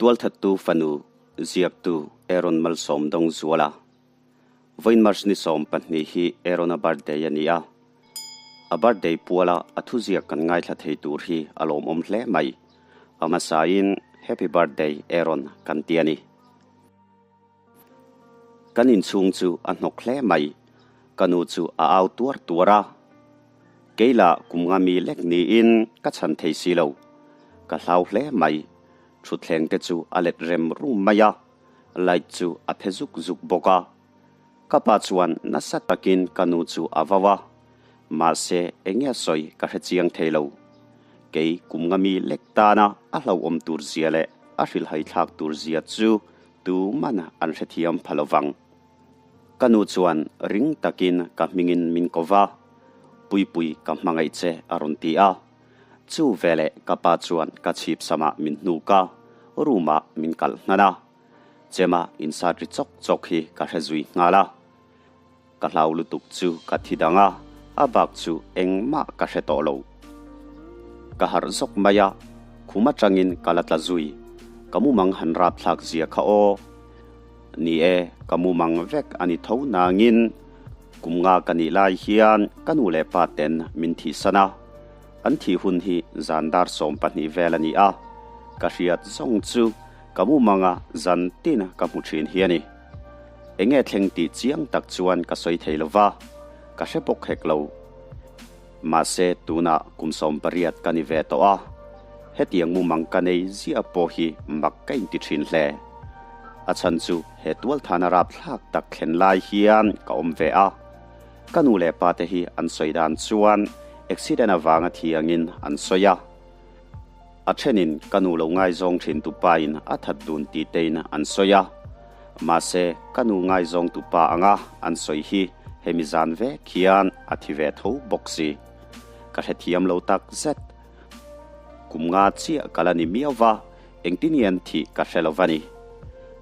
Tualthattu fanu ziaktu Aaron Malsawmdawngzuala. Vawiin March ni 12 hi Aaron-a birthday a ni a. A birthday puala a thuziak kan ngaithla thei tur hi a lawmawm hle mai. A hmasain Happy Birthday Aaron kan ti a ni. Kan inchhung chu a hnawk hle mai. Ka nu chu a au tuar tuar a. Kei lah kum nga mi lek niin ka chhan thei si lo. Ka hlau hle mai. Thutthleng te chu a let rem rum mai a, light chu a phe zuk zuk bawk a. Ka pa chuan nasa takin ka nu chu a vau a, mahse enge a sawi ka hre chiang thei lo. Kei kum nga mi lek tana a hlauhawm tur zia leh a hrilhhai thlak tur zia chu tu man an hrethiam pha lo vang. Ka nu chuan ring takin ka hmingin min ko va, Puipui ka hmangaih che a rawn ti a. Chu veleh ka pa chuan ka chhip samah min hnuk a, room ah min kalh hnan a. Chema insat ri chawk chawk hi ka hre zui nghal a. Ka hlau lutuk chu ka thi dang a, a bak chu engmah ka hre tawh lo. Ka harh zawk mai a, khum atangin ka la tla zui. Ka mumang han rap thlak zia kha aw. Ni e, ka mumang vek a ni tho nangin kum nga ka nih lai hian ka nu leh pa ten min thihsan a. An thih hun hi zan dar 12 vel a ni a, ka hriat zawng chu ka mumanga zan tin ka hmu thin hi a ni. Enge thleng tih chiang tak chuan ka sawi thei lo va, ka hre bawk hek lo. Mahse tunah kum 18 ka ni ve tawh a, hetiang mumang ka nei ziah pawh hi mak ka inti thin hle. A chhan chu he tualthana rapthlak tak thlen lai hian ka awm ve a, ka nu leh pa te hi an sawi dan chuan accident avanga thiangin an sawi a. A thenin ka nu lo ngaizawng thin tu pa in a that dun tih tein an sawi a, mahse ka nu ngaizawng tu pa anga an sawi hi hemi zan vek hian a thi ve tho bawk si. Ka hrethiam lo tak zet. Kum nga chiah ka la ni miau va, engtin nge an thih ka hre lo va ni.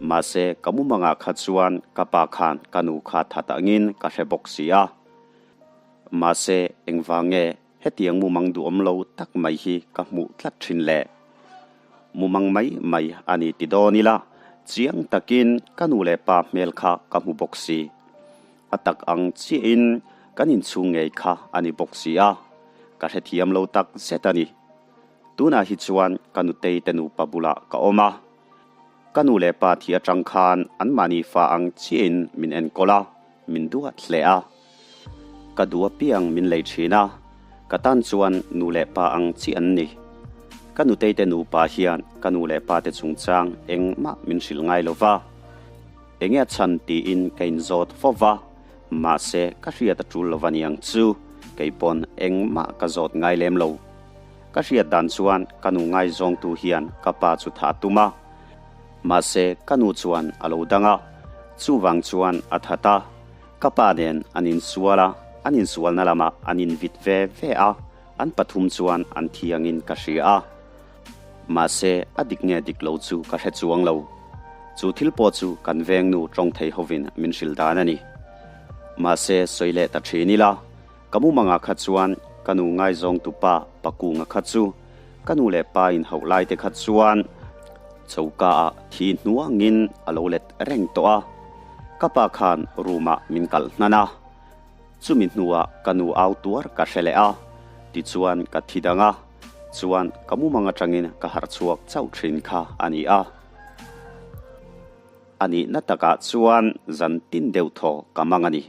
Mahse ka mumangah kha chuan ka pa khan ka nu kha that angin ka hre bawk si a. Mahse engvang nge Hetiang mumang duhawm lo tak mai hi ka hmuh tlat thin le. Mumang mai mai a ni ti dawn ila, chiang takin ka nu leh pa hmel kha ka hmu bawk si. A tak ang chiahin kan inchhung ngei kha a ni bawk si a, ka hrethiam lo tak zet a ni. Tunah hi chuan ka nutei te nupa bulah ka awm a. Ka nu leh pa thi atang khan anmahni fa ang chiahin min enkawl a, min duat hle a. Ka duh apiang min lei thin a, ka tan chuan nu leh pa ang chi an ni. Ka nutei te nupa hian ka nu leh pa te chungchang engmah min hrilh ngai lo va. Enge a chhan tiin ka inzawt fo va, mahse ka hriat a tul lo va niang chu, kei pawn engmah ka zawt ngai lem lo. Ka hriat dan chuan ka nu ngaizawngtu hian ka pa chu thah a tum a, mahse ka nu chuan a lo dang a, chuvang chuan a that a. Ka pa nen an insual a, an insualna lamah an invit ve ve a, an pathum chuan an thiangin ka hria a. Mahse, a dik nge dik lo chu ka hre chuang lo. Chu thil pawh chu kan vengnu tawng thei hovin min hrilh dan a ni. Mahse, sawi leh ta thin ila, ka mumangah kha chuan ka nu ngaizawngtu pa Pakunga kha chu ka nu leh pa inhauh lai te kha chuan choka ah thi hnuangin a lo let reng tawh a, ka pa khan room ah min kalh hnan a, chumi hnuah ka nu au tuar ka hre leh a, tichuan ka thi dang a, chuan ka mumang atangin ka harh chhuak chauh thin kha a ni a. A nihna takah chuan zan tin deuh thaw ka mang a ni.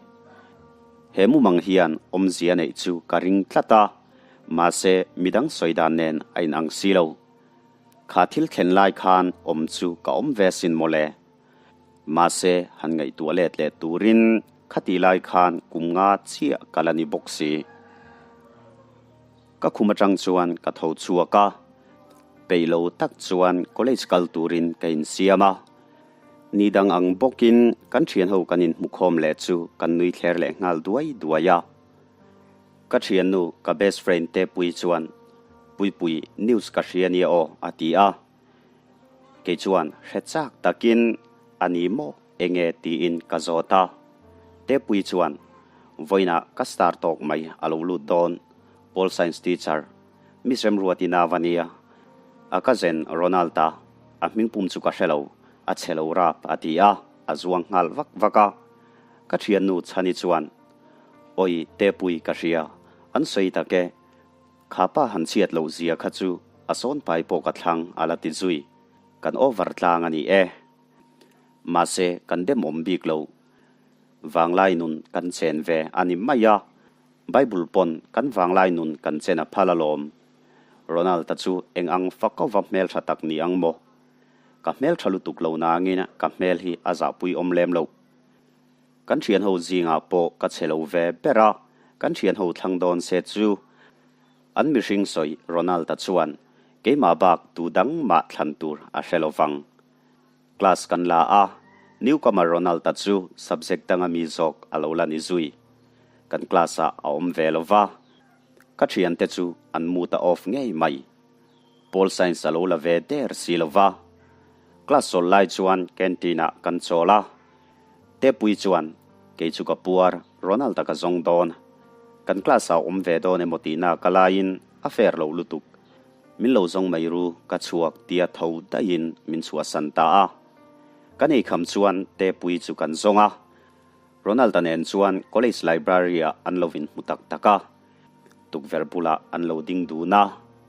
He mumang hian awmzia neih chu ka ring tlat a, mahse midang sawi dan nen a inang si lo. Kha thil thlen lai khan awm chu ka awm ve sin mawle. Mahse han ngaihtuah let leh turin khati lai khan kum nga chiah ka la ni bawk si. Ka khum atang chuan ka tho chhuak a, peih lo tak chuan college kal turin ka insiam a. Ni dang ang bawkin kan thianho kan inhmukhawm leh chu kan nui thler leh nghal duai duai a. Ka thiannu ka best friend te pui chuan Puipui news ka hria nia aw a ti a. Kei chuan hre chak takin a ni maw enge tiin ka zawt a. Tepui chuan vawiinah ka star tawk mai a lo lut dawn Pol Science teacher Miss Remruati Nava nia a cousin Ronald-a. A hming pum chu ka hre lo, a chhe lo rap a ti a, a zuang nghal vak vak a. Ka thiannu Chhani chuan, Awi, Tepui ka hria, an sawi tak e, kha pa han chhiat loh zia kha chu a sawn pai pawh ka thlang a la ti zui. Kan over tlang a ni e. Mahse, kan demawm bik lo. Vanglai nun kan chen ve a ni mai a, Bible pawn kan vanglai nun kan chen a phal alawm. Ronald-a chu eng ang fakauva hmeltha tak ni ang maw? Ka hmeltha lutuk lo nangin ka hmel hi a zahpui awm lem lo. Kan thianho zingah pawh ka che lo ve ber a, kan thianho thlang dawn se chu an mihring sawi Ronald-a chuan keimah bak tu dang mah thlan tur a hre lo vang. Class kan la a, newcomer Ronald-a chu subject danga mi zawk a lo la ni zui. Kan class-ah a awm ve lo va, ka thiante chu an mood a off ngei mai. Pol Science a lo la ve der si lo va. Class chawl lai chuan canteen-ah kan chawl a. Tepui chuan, Kei chu ka puar, Ronald-a ka zawng dawn. Kan class-ah a awm ve dawn emaw tihna ka laiin a fair lo lutuk. Min lo zawng mai ru, ka chhuak tia tho daihin min chhuahsan ta a. Kan eikham chuan Tepui chu kan zawng a. Ronald-a nen chuan college library-ah an lo inhmu tak tak a. Tukverh bulah an lo ding dun a,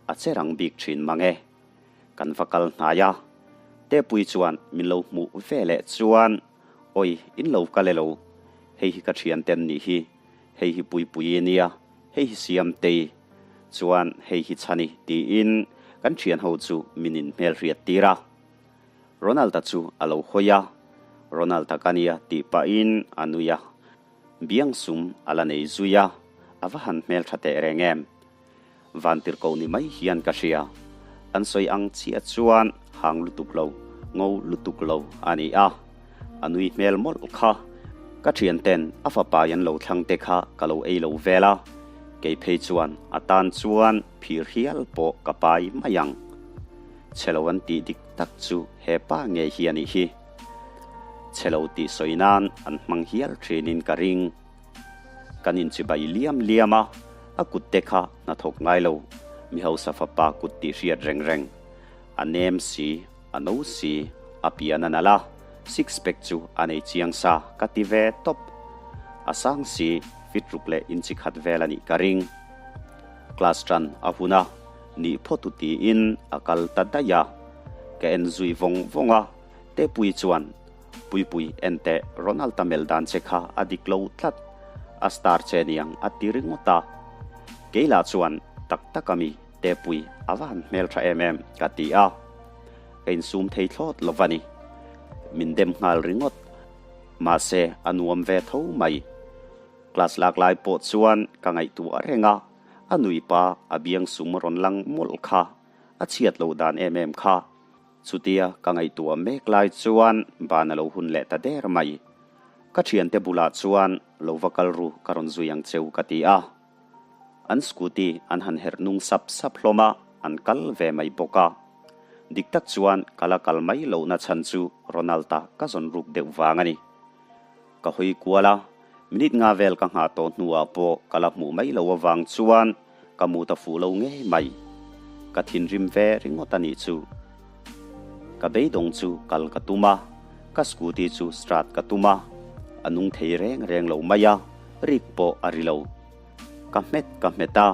a che rang bik thin mang e. Kan va kal hnai a. Tepui chuan min lo hmuh ve leh chuan, Awi, in lo kal e lo. Hei hi ka thianten nih hi. Hei hi Puipuii nia, hei hi Siamtei. Chuan hei hi Chhani tiin kan thianho chu min inhmelhriat tir a. Ronald-a chu a lo hawi a, Ronald-a ka nia tih pahin a nui a. Biang sum a la nei zui a, a va han hmeltha teh reng em. Vantirhkoh ni mai hian ka hria. An sawi ang chiah chuan hang lutuk lo, ngo lutuk lo a ni a. A nui hmel mawlh kha. Ka thianten a fapa an lo thlang te kha ka lo ei lo vel a, kei phei chuan a tan chuan phir hial pawh ka pai mai ang. Chhe lo an tih dik tak chu he pa ngei hi a nih hi. Chhe lo tih sawi nan an hmang hial thinin ka ring. Kan inchibai liam liam a, a kut te kha hnathawk ngai lo, mi hausa fapa kut tih hriat reng reng. A nem si, a no si, a pian a nalh a, six pack chu a nei chiang sa ka ti ve tawp. A sang si, fit ruk leh inchi khat vel a nih ka ring. Class tan a hun a, nih phawt u tiin a kal ta daih a. Ka en zui vawng vawng a, Tepui chuan Puipui en teh Ronald a melh dan che kha a dik lo tlat, a star che niang a ti ringawt a. Kei lah chuan tak tak a mi Tepui a va han hmeltha em em ka ti a. Ka insum thei thlawt lo va ni. Min dem nghal ringawt. Mahse a nuam ve tho mai. Class lak lai pawh chuan ka ngaihtuah reng a, a nuipa a biang sum rawn lang mawlh kha, a chhiat loh dan em em kha. Chutia ka ngaihtuah mek lai chuan ban a lo hun leh ta der mai. Ka thiante bulah chuan lo va kal ru ka rawn zui ang cheu ka ti a. An scooty an han herh nung sap sap hlawm a, an kal ve mai bawk a. Dik tak chuan ka la kal mai lohna chhan chu Ronald-a ka zawn ruk deuh vang a ni. Ka hawi kual a, minute nga vel ka nghah tawh hnuah pawh ka la hmuh mai lo avang chuan ka mu ta fuh lo ngei mai. Ka thinrim ve ringawt a nih chu. Ka beidawng chu kal ka tum a, ka scooty chu start ka tum a, a nung thei reng reng lo mai a, rik pawh a ri lo. Ka hmet ka hmet a,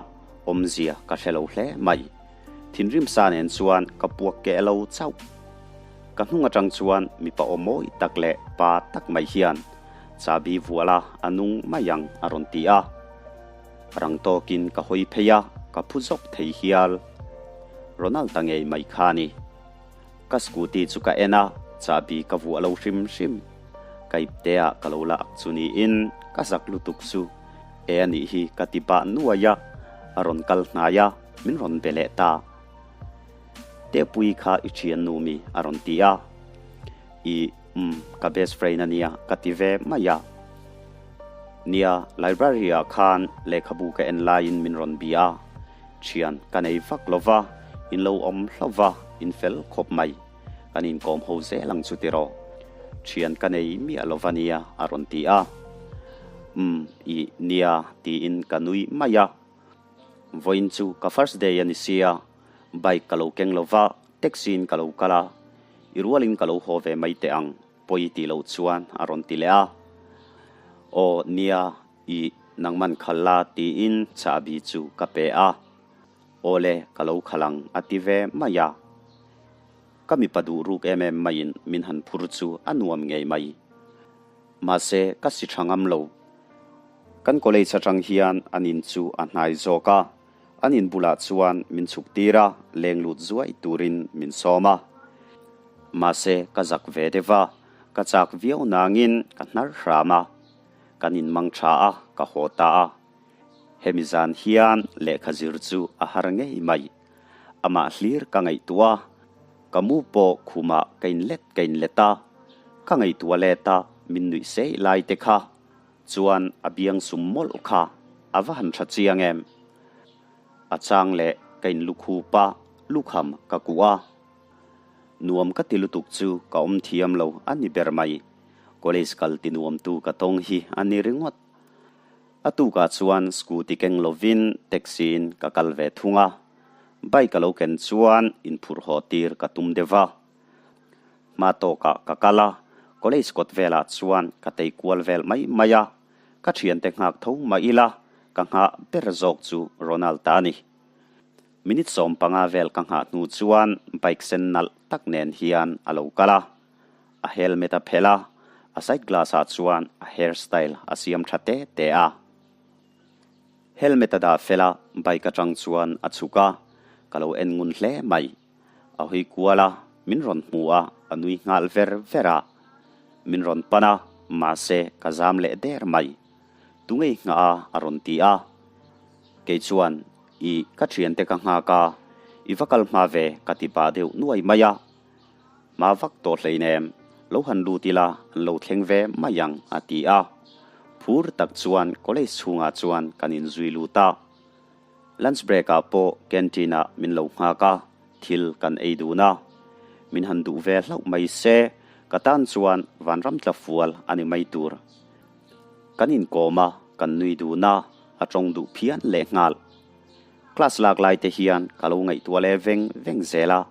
awmzia ka hre lo hle mai. Thinrim sa nen chuan ka puak keh lo chauh. Ka hnung atang chuan mipa aw mawi tak leh pa tak mai hian chahbi vual a a nung mai ang a rawn ti a. Rang tawkin ka hawi phei a, ka phu zawk thei hial. Ronald ta ngei mai kha ni. Ka scooty chu ka en a, chahbi ka vuah lo hrim hrim. Ka ipte ah ka lo la ak chu niin ka zak lutuk chu e a nih hi ka ti bah nuai a, a rawn kal hnai a, min rawn be leh ta. Tepui kha i thian nu mi a rawn ti a, I umm ka best friend a nia ka ti ve mai a. Nia, library ah khan lehkhabu ka en laiin min rawn bia a, thian ka nei vak lo va, in lo awm hlauh va, in fel khawp mai. Kan inkawm ho zel ang chu tiraw? Thian ka nei miah lo va nia a rawn ti a. Umm, i nia tiin ka nui mai a. Vawiin chu ka first day a ni sia, bike ka lo keng lo va, taxi in ka lo kal a. I rualin ka lo haw ve mai teh ang, pawi tih loh chuan a rawn ti leh a. Aw nia, i nangman khal la tiin chahbi chu ka pe a. Awle, ka lo khal ang a ti ve mai a. Ka mipa duh ruk em em maiin min han phur chu a nuam ngei mai. Mahse, ka si tha ngam lo. Kan college atang hian an in chu a hnai zawk a, an in bulah chuan min chhuk tir a, leng lut zuai turin min sawm a. Mahse, ka zak ve deuh a, ka chak viau nangin ka hnar hram a. Kan in mang tha a, ka haw ta a. Hemi zan hian lehkha zir chu a har ngei mai. Amah hlir ka ngaihtuah a, ka mu pawh khumah ka inlet ka inlet a, ka ngaihtuah let a min nuih sei lai te kha chuan a biang sum mawlh kha a va han tha chiang em. A chang leh ka inlukhup a, lukham ka kuh a. Nuam ka ti lutuk chu ka awm thiam lo a ni ber mai. College kal ti nuamtu ka tawng hi a ni ringawt. A tukah chuan scooty keng lovin taxi-in ka kal ve thung a, bike a lo ken chuan inphurh haw tir ka tum deuh va. Hma tawkah ka kal a, college kawt velah chuan ka tei kual vel mai mai a, ka thiante nghak tho mah ila ka nghah ber zawk chu Ronald-a a ni. Minute 15 vel ka nghah hnu chuan bike sen nalh tak nen hian a lo kal a. A helmet a phelh a, a side glass ah chuan a hair style a siam tha te te a. Helmet a dah fel a, bike atang chuan a chhuk a, ka lo en ngun hle mai. A hawi kual a, min rawn hmu a, a nui nghal ver ver a. Min rawn pan a, mahse ka zam leh der mai. Tungei nghah a a rawn ti a. Kei chuan, Ih, ka thiante ka nghak a, i va kal hma ve ka ti pah deuh nuai mai a. Hma vak tawh hleinem, lo han lut ila an lo thleng ve mai ang a ti a. Phur tak chuan college chhungah chuan kan inzui lut a. Lunch break ah pawh canteen ah min lo nghak a, thil kan ei dun a. Min han duh ve hlauh mai se, ka tan chuan vanram tla fual a ni mai tur. Kan inkawm a, kan nui dun a, a tawng duh phian lehnghal. Class lak lai te hian ka lo ngaihtuah leh veng veng zel a.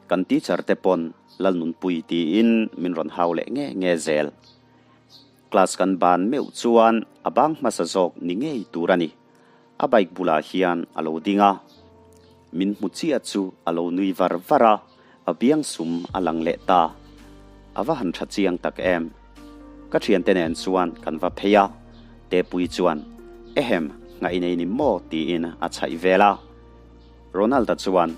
Kan teacher te pawn Lalnunpui tiin min rawn hau leh nge nge zel. Class kan ban meuh chuan a bang hmasa zawk ni ngei tur a ni. A bike bulah hian a lo ding a. Min hmu chiah chu a lo nui var var a, a biang sum a lang leh ta. A va han tha chiang tak em. Ka thiante nen chuan kan va phei a, Tepui chuan, Ehem, ngaih nei ni maw? tiin a chhaih vel a. Ronald-a chuan,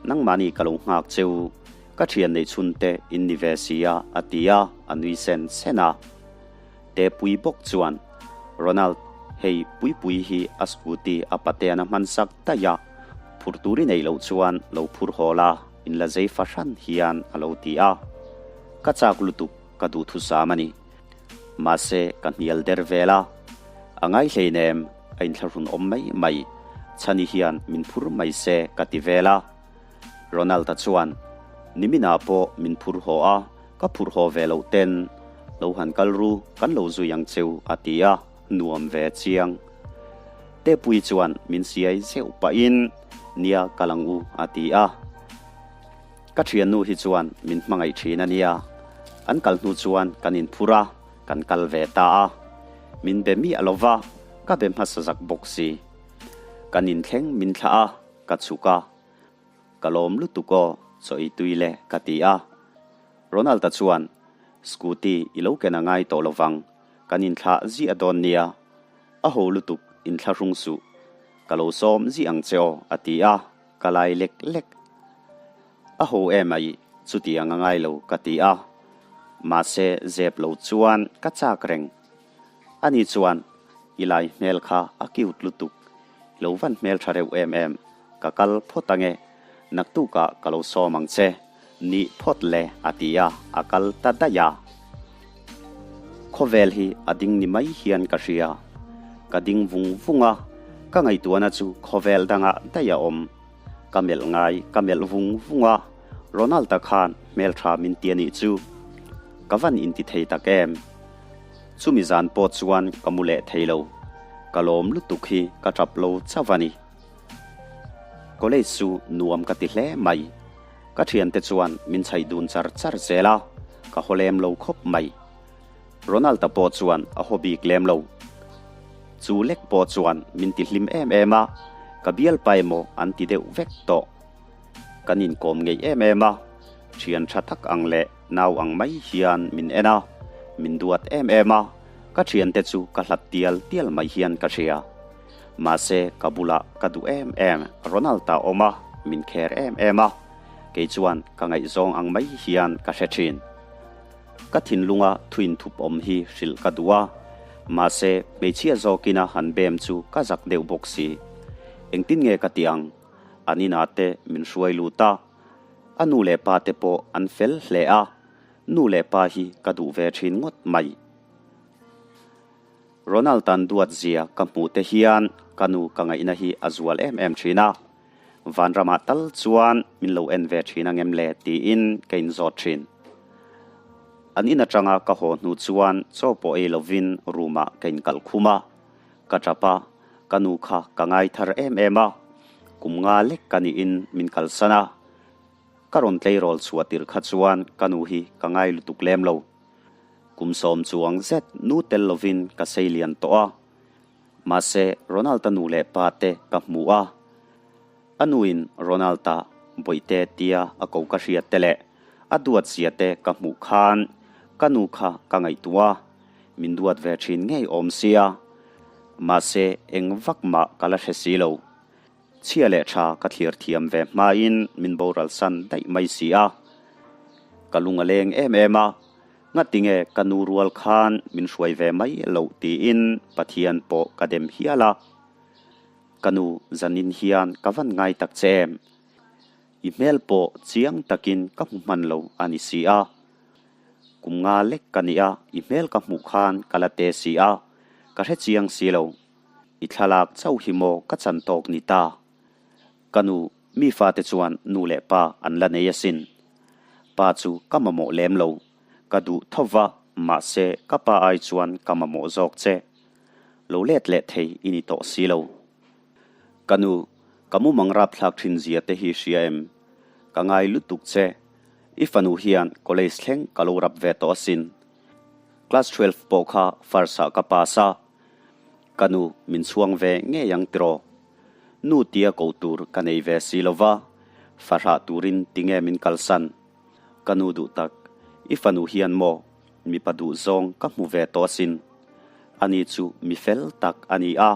Nangmahni ka lo nghak che u, ka thian neih chhunte in ni ve si a, a ti a, a nui sen sen a. Tepui bawk chuan, Ronald, hei Puipui hi a scooty a patean a hman sak daih a, phur tur i neih loh chuan lo phur haw la, in la zei fahran hian a lo ti a. Ka chak lutuk, ka duhthusam a ni. Mahse, ka hnial der vel a. A ngai hleinem, a inthlahrun awm mai mai. Chhani hian min phur mai se ka ti vel a. Ronald-a chuan, Niminah pawh min phur haw a, ka phur haw ve loh ten lo han kal ru, kan lo zui ang cheu a ti a, nuam ve chiang. Tepui chuan min siai zeuh pahin, Nia kal ang u a ti a. Ka thiannu hi chuan min hmangaih thin a nia. An kal hnu chuan kan inphur a, kan kal ve ta a. Min be miah lo va, ka be hmasa zak bawk si. Kan inthleng min thlah a, ka chhuk a. Ka lawm lutuk aw, chaw ei tui le ka ti a. Ronald-a chuan, Scooty i lo ken a ngai tawh lo vang, kan inthlah ziah dawn nia. A ho lutuk, inthlahrung suh. Ka lo sawm ziah ang che aw, a ti a. Ka lai lek lek. A ho em ai, chutiang a ngai lo ka ti a. Mahse zep lo chuan ka chak reng. Ani chuan, I lai hmel kha a cute lutuk, i lo van hmel tha reuh em em, ka kal phawt ange, naktukah ka lo sawm ang che, nih phawt le a ti a, a kal ta daih a. Khawvel hi a ding ni mai hian ka hria. Ka ding vung vung a, ka ngaihtuahna chu khawvel dangah daih a awm. Ka melh ngai ka melh vung vung a, Ronald-a khan hmeltha min ti a nih chu. Ka van inti thei tak em? Chumi zan pawh chuan ka mu leh thei lo. Ka lawm lutuk hi ka tap lo chauh a ni. College chu nuam ka ti hle mai. Ka thiante chuan min chhaih dun char char zel a, ka haw lem lo khawp mai. Ronald-a pawh chuan a haw bik lem lo. Chu lek pawh chuan min ti hlim em em a, ka bialpa emaw an ti deuh vek tawh. Kan inkawm ngeih em em a, thian tha tak ang leh nau ang mai hian min en a, min duat em em a, ka thiante chu ka hlat tial tial mai hian ka hria. Mahse ka bulah ka duh em em Ronald-a awm a, min kher em em a, kei chuan ka ngaihzawng ang mai hian ka hre thin. Ka thinlunga thuin thup awm hi hrilh ka duh a, mahse hmeichhia zawkina han bem chu ka zak deuh bawk si. Engtin nge ka tih ang? An inah te min hruai lut a, a nu leh pa te pawh an fel hle a, nu leh pa hi ka duh ve thin ngawt mai. Ronald tan duat zia ka hmuh te hian ka nu ka ngaihna hi a zual em em thin a, Vanramah tal chuan min lo en ve thin ang em le tiin ka inzawt thin. An in atanga ka haw hnu chuan chaw pawh ei lovin room ah ka inkalh khum a, ka tap a, ka nu kha ka ngai thar em em a, kum nga lek ka niin min kalsan a, ka rawn tleirawl chhuah tirh kha chuan ka nu hi ka ngai lutuk lem lo. Kum sawm chuang zet nu tel lovin ka sei lian tawh a, mahse Ronald-a nu leh pa te ka hmu a, a nuin Ronald-a bawihte tia a ko ka hriat te leh a duat zia te ka hmuh khan ka nu kha ka ngaihtuah a, min duat ve thin ngei awm sia, mahse eng vak mah ka la hre si lo. Chhia leh tha ka thlir thiam ve hmain min boral san daih mai si a. Ka lung a leng em em a, ngatinge ka nu rual khan min hruai ve mai loh tiin Pathian pawh ka dem hial a. Ka nu zanin hian ka van ngai tak che em? I hmel pawh chiang takin ka hmu hman lo a ni si a. Kum nga lek ka nia, i hmel ka hmuh khan ka la te si a, ka hre chiang si lo. I thlalak chauh hi maw ka chan tawk ni ta? Ka nu, mi fate chuan nu leh pa an la nei asin. Pa chu ka mamawh lem lo, ka duh tho va, mahse ka pa ai chuan ka mamawh zawk che. Lo let leh thei i ni tawh si lo. Ka nu, ka mumang rapthlak thin zia te hi hria em? Ka ngai lutuk che. I fanu hian college thleng ka lo rap ve tawh asin. Class 12 pawh kha first ah ka pass a. Ka nu min chhuang ve ngei ang tiraw? Nu tia ko tur ka nei ve si lo va, fahrah turin tinge min kalsan? Ka nu duh tak, i fanu hian maw mipa duh zawng ka hmu ve tawh asin. Ani chu mi fel tak a ni a.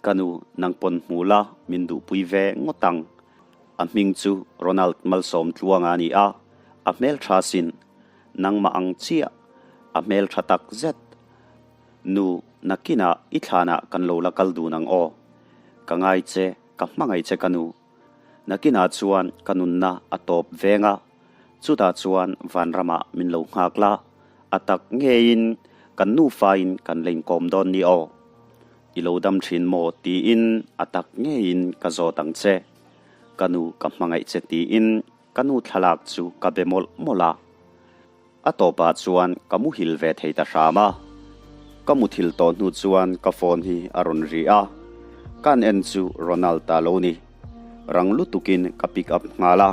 Ka nu nang pawn hmu la min duhpui ve ngawt ang. A hming chu Ronald Malsawm Tluanga a ni a, a hmeltha sin. Nangmah ang chiah, a hmeltha tak zet. Nu, nakinah i thlanah kan lo la kal dun ang aw. Ka ngai che, ka hmangaih che ka nu. Nakinah chuan ka nunna a tawp veng a, chutah chuan vanramah min lo nghak la, a tak ngeiin kan nufain kan la inkawm dawn ni aw. I lo dam thin maw tiin a tak ngeiin ka zawt ang che. Ka nu ka hmangaih che tiin ka nu thlalak chu ka be mawlh mawlh a. A tawpah chuan ka muhil ve thei ta hram a. Ka muthil tawh hnu chuan ka phone hi a rawn ri a, kan en chu Ronald ta lo ni. Rang lutukin ka pick up nghal a.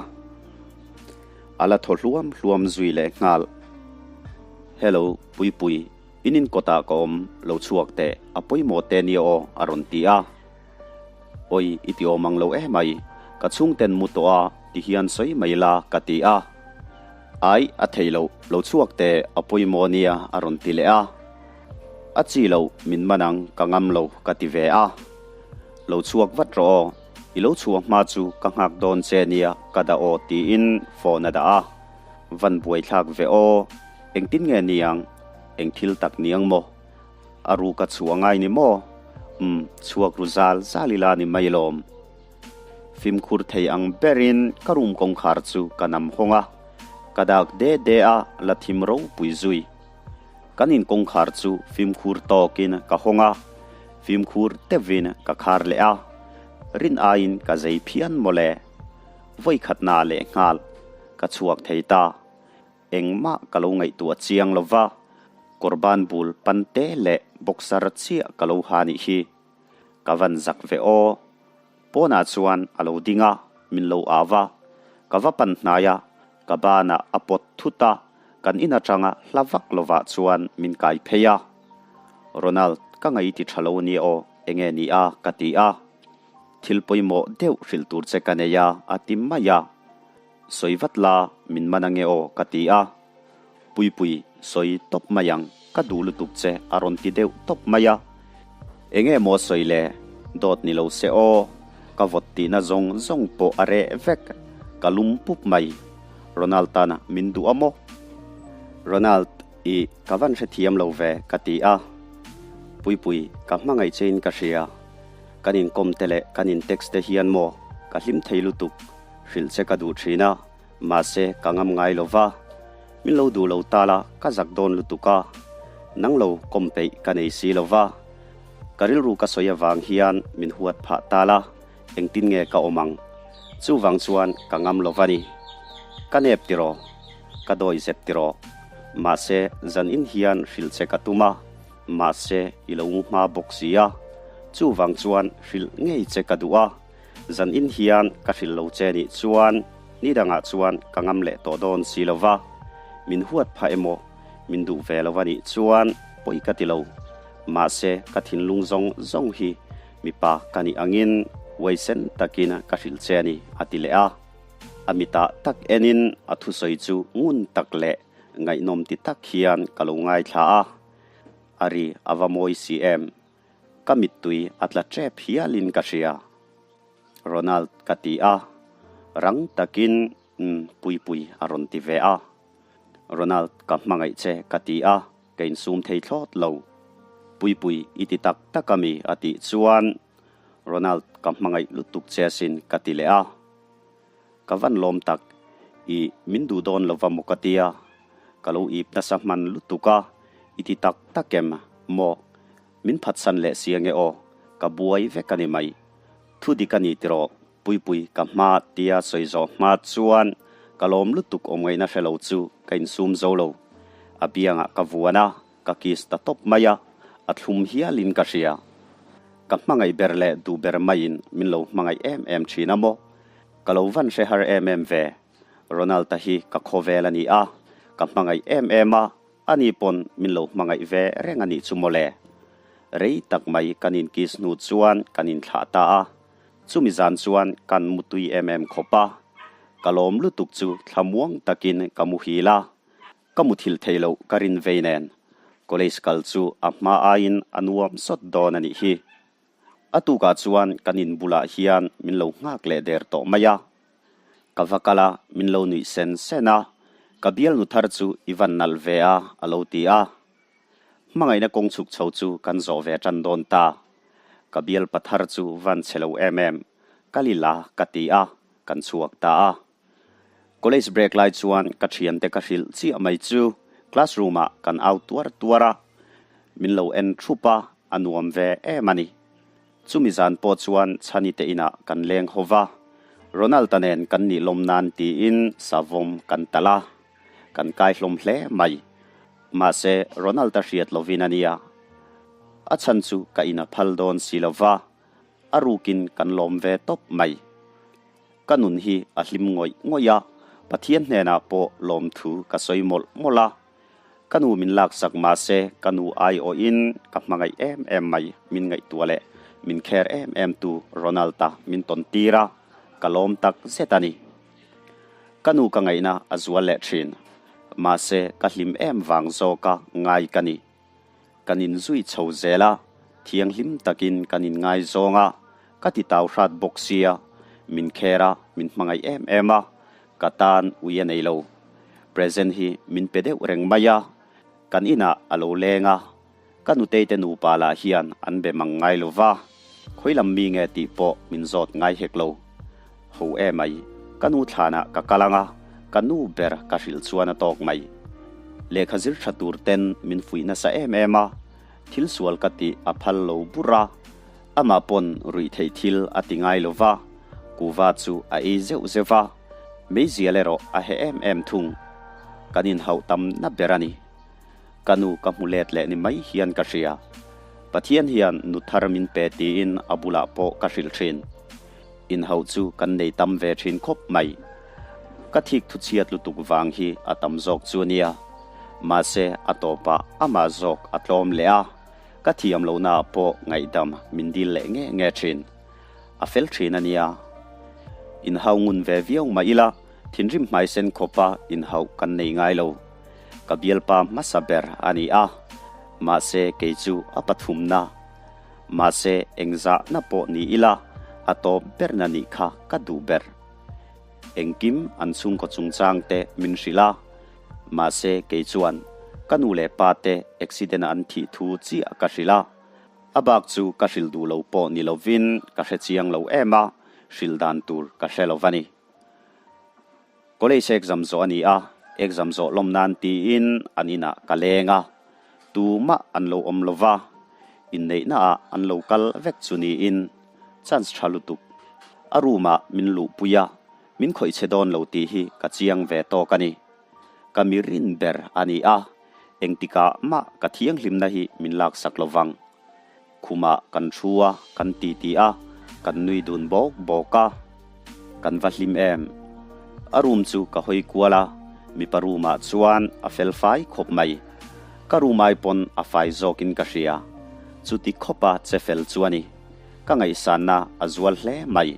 A la thaw hluam hluam zui leh nghal. Hello, Puipui, in in kawtah ka awm, lo chhuak teh, a pawimawh te nia aw, a rawn ti a. Awi, i ti awm ang lo emai, ka chhungten mu tawh a, ti hian sawi mai la, ka ti a. Ai, a thei loh, lo chhuak teh, a pawimawh nia, a rawn ti leh a. A chi loh, min man ang, ka ngam lo, ka ti ve a. Lo chhuak vat rawh aw, i lo chhuah hma chu ka nghak dawn che nia, ka dah aw, tiin phone a dah a. Van buaithlak ve aw, engtin nge niang, eng thil tak niang maw? A ru ka chhuah ngai ni maw? Umm, chhuak ru zal zal ila ni mai lawm. Fimkhur thei ang berin ka room kawngkhar chu ka nam hawng a, ka dak de de a, la thim ropui zui. Kan in kawngkhar chu fimkhur tawkin ka hawng a, fimkhur deuhin ka khar leh a, rin aiin ka zei phian mawle. Vawikhatna leh nghal ka chhuak thei ta. Engmah ka lo ngaihtuah chiang lo va, kawrban bul pante leh boxer chiah ka lo ha nih hi. Ka van zak ve aw. Pawnah chuan a lo ding a, min lo au va. Ka va pan hnai a, ka banah a pawt thut a, kan in atanga hla vak lovah chuan min kai phei a. Ronald, ka ngaih ti tha lo nia aw, enge ni a? ka ti a. Thil pawimawh deuh hrilh tur che ka nei a, a ti mai a. Sawi vat la, min man ange aw, ka ti a. Puipui, sawi tawp mai ang, ka duh lutuk che, a rawn ti deuh tawp mai a. Enge maw sawi le, dawt ni lo se aw, ka vawt tihna zawng zawng pawh a reh vek, ka lum pup mai. Ronald tana min duh a maw? Ronald, i ka van hrethiam lo ve, ka ti a. Puipui, ka hmangaih chein ka hria. Kan inkawm te leh kan in text te hian maw ka hlim thei lutuk, hrilh che ka duh thin a, mahse ka ngam ngai lo va. Min lo duh lo ta la ka zak dawn lutuk a, nang lo kawm peih ka nei si lo va. Ka rilru ka sawi avang hian min huat phah ta la, engtin nge ka awm ang? Chuvang chuan ka ngam lo va ni. Ka nep tiraw? Ka dawi zep tiraw? Mahse zan in hian hrilh che ka tum a. Mahse, i lo ngu hma bawk si a, chuvang chuan hrilh ngei che ka duh a, zan in hian ka hrilh lo che nih chuan ni dangah chuan ka ngam leh tawh dawn si lo va, min huat phah emaw min duh ve lo a nih chuan pawi ka ti lo. Mahse, ka thinlung zawng zawng hi mipa ka nih angin huaisen takin ka hrilh che a ni, a ti leh a. A mitah tak enin a thusawi chu ngun tak leh ngaihnawm ti tak hian ka lo ngaithla a. A ri a va mawi si em? Ka mittui a tla tep hialin ka hria. Ronald ka ti a, rang takin umm Puipui a rawn ti ve a. Ronald ka hmangaih che ka ti a, ka insum thei thlawt lo. Puipui i ti tak tak ami a tih chuan Ronald ka hmangaih lutuk che asin ka ti leh a. Ka van lawm tak, i min duh dawn lova maw ka tia, ka lo ip nasa hman lutuk a, i ti tak tak em maw, min phatsan leh si ange aw, ka buai vek a ni mai. Thu dik a ni tiraw, Puipui ka hma tia sawi zawh hma chuan ka lawm lutuk awm ngaihna hre lo chu ka insum zo lo. A biangah ka vuan a, ka kiss ta tawp mai a, a thlum hialin ka hria. Ka hmangaih ber leh duh ber maiin min lo hmangaih em em thin a maw? Ka lo van hre har em em ve. Ronald-a hi ka khawvel a ni a, ka hmangaih em em a, ani pawn min lo hmangaih ve reng a nih chu mawle. Rei tak mai kan inkiss hnu chuan kan inthlah ta a, chumi zan chuan kan mutui em em khawp a. Ka lawm lutuk chu thlamuang takin ka muhil a. Ka muthilh theih loh ka rin vei nen college kal chu a hma aiin a nuam sawt dawn a nih hi. A tukah chuan kan in bulah hian min lo nghak leh der tawh mai a. Ka va kal a, min lo nuih sen sen a, ka bialnu thar chu i van nalh ve a, a lo ti a. Hmangaihna kawng chhuk chho chu kan zawh ve tan dawn ta. Ka bialpa thar chu van chhe lo em em, kal ila ka ti a, kan chhuak ta a. College break lai chuan ka thiante ka hrilh chiah mai chu classroom ah kan au tuar tuar a, min lo en thup a, a nuam ve em a ni. Chumi zan pawh chuan Chhani te inah kan leng ho va, Ronald-a nen kan nih lawm nan tiin savawm kan talh a, kan kai hlawm hle mai. Mahse Ronald-a hriat lovin a nia, a chhan chu ka in a phal dawn si lo va, a rukin kan lawm ve tawp mai. Ka nun hi a hlim ngawih ngawih a, Pathian hnenah pawh lawmthu ka sawi mawlh mawlh a. Ka nu min laksak mahse ka nu aiawhin ka hmangaih em em mai, min ngaihtuah leh min kher em em tu Ronald-a min tawn tir a, ka lawm tak zet a ni. Ka nu ka ngaihna a zual leh thin, mahse ka hlim em vang zawka ngai ka ni. Kan inzui chho zel a, thianghlim takin kan inngaizawng a, ka ti tau hrat bawk sia, min kher a, min hmangaih em em a, ka tan ui a nei lo. Present hi min pe deuh reng mai a, kan inah a lo leng a, ka nutei te nupa lah hian an be mang ngai lo va, khawi lam mi nge tih pawh min zawt ngai hek lo. Ho e mai, ka nu thlanah ka kal ang a, ka nu ber ka hrilh chuan a tawk mai. Lehkha zir tha tur ten min fuih nasa em em a, thil sual ka tih a phal lo bur a, amah pawn ruih theih thil a ti ngai lo va, kuva chu a ei zeuh zeuh va, meizial erawh a heh em em thung. Kan inhauh tam na ber a ni. Ka nu ka hmu let leh ni mai hian ka hria. Pathian hian nu thar min pe tiin a bulah pawh ka hrilh thin. Inhauh chu kan nei tam ve thin khawp mai. Ka thik thu chhiat lutuk vang hi a tam zawk chu a nia. Mahse, a tawpah amah zawk a tlawm leh a, ka thiam lohnaah pawh ngaihdam min dil leh nge nge thin. A fel thin a nia. Inhau ngun ve viau mah ila, thinrim hmaisen khawpa inhauh kan nei ngai lo. Ka bialpa hmasa ber a ni a, mahse kei chu a pathumna. Mahse engzahna pawh ni ila, a tawp berna nih kha ka duh ber. Engkim an chhungkaw chungchang te min hrilh a, mahse kei chuan ka nu leh pa te accident a an thih thu chiah ka hrilh a. A bak chu ka hrilh duh lo pawh ni lovin ka hre chiang lo em a, hrilh dan tur ka hre lo va ni. College exam zawh a ni a, exam zawh lawm nan tiin an inah ka leng a, tumah an lo awm lo va, inneihna ah an lo kal vek chu niin chance tha lutuk. A room ah min luhpui a, min khawih che dawn lo tih hi ka chiang ve tawk a ni. Ka mi rin ber a ni a, engtikah mah ka thianghlimna hi min laksak lo vang. Khumah kan thu a, kan titi a, kan nui dun bawk bawk a. Kan va hlim em? A room chu ka hawi kual a, mipa room ah chuan a fel fai khawp mai. Ka room ai pawn a fai zawkin ka hria. Chuti khawpa che fel chu a ni. Ka ngaihsanna a zual hle mai.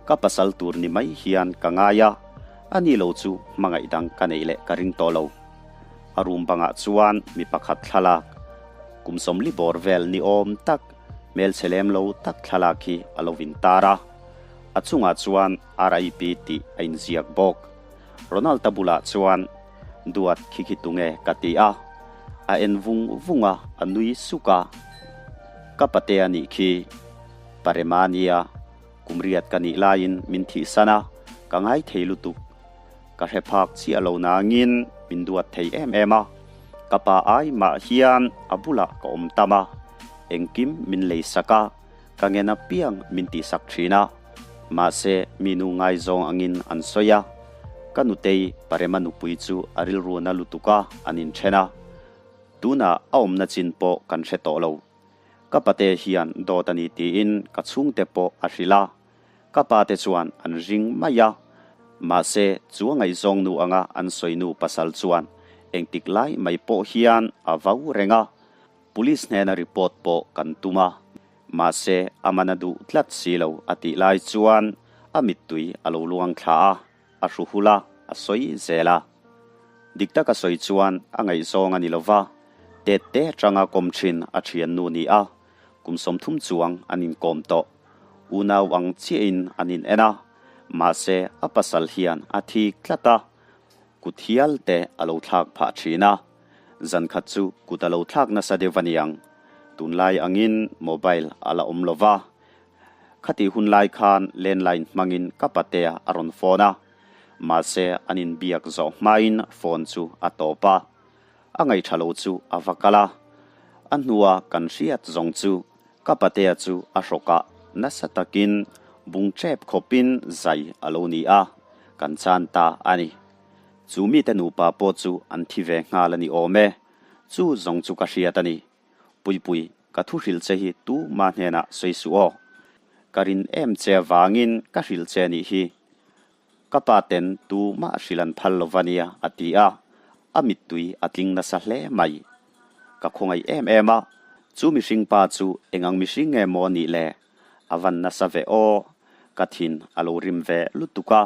Ka pasal tur ni mai hian ka ngai a, a ni lo chu hmangaih dang ka neih leh ka ring tawh lo. A room bangah chuan mi pakhat thlalak, kum sawmli bawr vel ni awm tak, hmelchhe lem lo tak thlalak hi a lo intar a. A chungah chuan RIP tih a inziak bawk. Ronald-a bulah chuan, Duat khi khi tunge ka ti a. A en vung vung a, a nui suk a. Ka patea nih khi Parema nia, kum riat ka nih laiin min thihsan a, ka ngai thei lutuk. Ka hre phak chiah lo nangin min duat thei em em a, ka pa ai mah hian a bulah ka awm tam a, engkim min lei sak a, ka ngen apiang min tihsak thin a, mahse mi nu ngaizawng angin an sawi a, ka nutei Parema nupui chu a rilru na lutuk a an inthen a, tunah a awmna chin pawh kan hre tawh lo. Ka pate hian dawt a ni tiin ka chhungte pawh a hrilh a, Ka pa te chuan an ring mai a, mahse chu a ngaihzawng nu anga an sawi nu pasal chuan engtik lai mai pawh hian a vau reng a, police hnena report pawh kan tum a, mahse a man a duh tlat si lo a tih lai chuan a mittui a lo luang thla a, a hru hul a, a sawi zel a. Dik taka sawi chuan a ngaihzawng a ni lo va, tet te atanga kawm thin a thiannu ni a, kum 30 chuang an inkawm tawh. Unau ang chiahin an in en a, mahse a pasal hian a thik tlat a, kut hial te a lo thlak phah thin a. Zan khat chu kut a lo thlak nasa deuh a niang. Tunlai angin mobile a la awm lo va. Khatih hun lai khan landline hmangin ka patea a rawn phone a, mahse an inbiak zawh hmain phone chu a tawp a. A ngaihṭha lo chu a va kal a, a hnua kan hriat zawng chu Ka patea chu a hrawkah nasa takin bung ṭep khawpin zai a lo ni a, kan chan ta a ni. Chu mite nupa pawh chu an thi ve nghal a ni awm e, chu zawng chu ka hriat a ni. Puipui, ka thu hrilh che hi tu ma hnenah sawi suh aw. Ka rin em che avangin ka hrilh che nih hi. Ka pa ten tu mah hrilh an phal lo va nia, a ti a, a mittui a tling nasa hle mai. Ka khawngaih em em a, chu mihring pa chu eng ang mihring nge maw nih le? A van nasa ve aw, ka thin a lo rim ve lutuk a.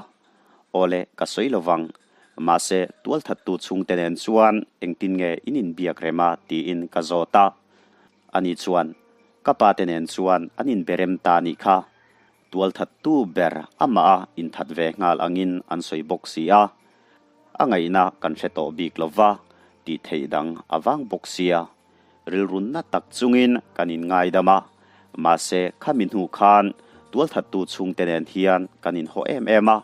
Awle, ka sawi lo vang, mahse tualthattu chhungte nen chuan engtin nge in inbiak rem a tiin ka zawt a. Ani chuan, Ka pa te nen chuan an inbe rem ta nih kha, tualthattu ber amah a inthat ve nghal angin an sawi bawk si a. A ngaihna kan hre tawh bik lo va, tih theih dang a vang bawk sia. Rilrunna tak chungin kan inngaidam a, mahse khami hnu khan tualthattu chhungte nen hian kan inhaw em em a,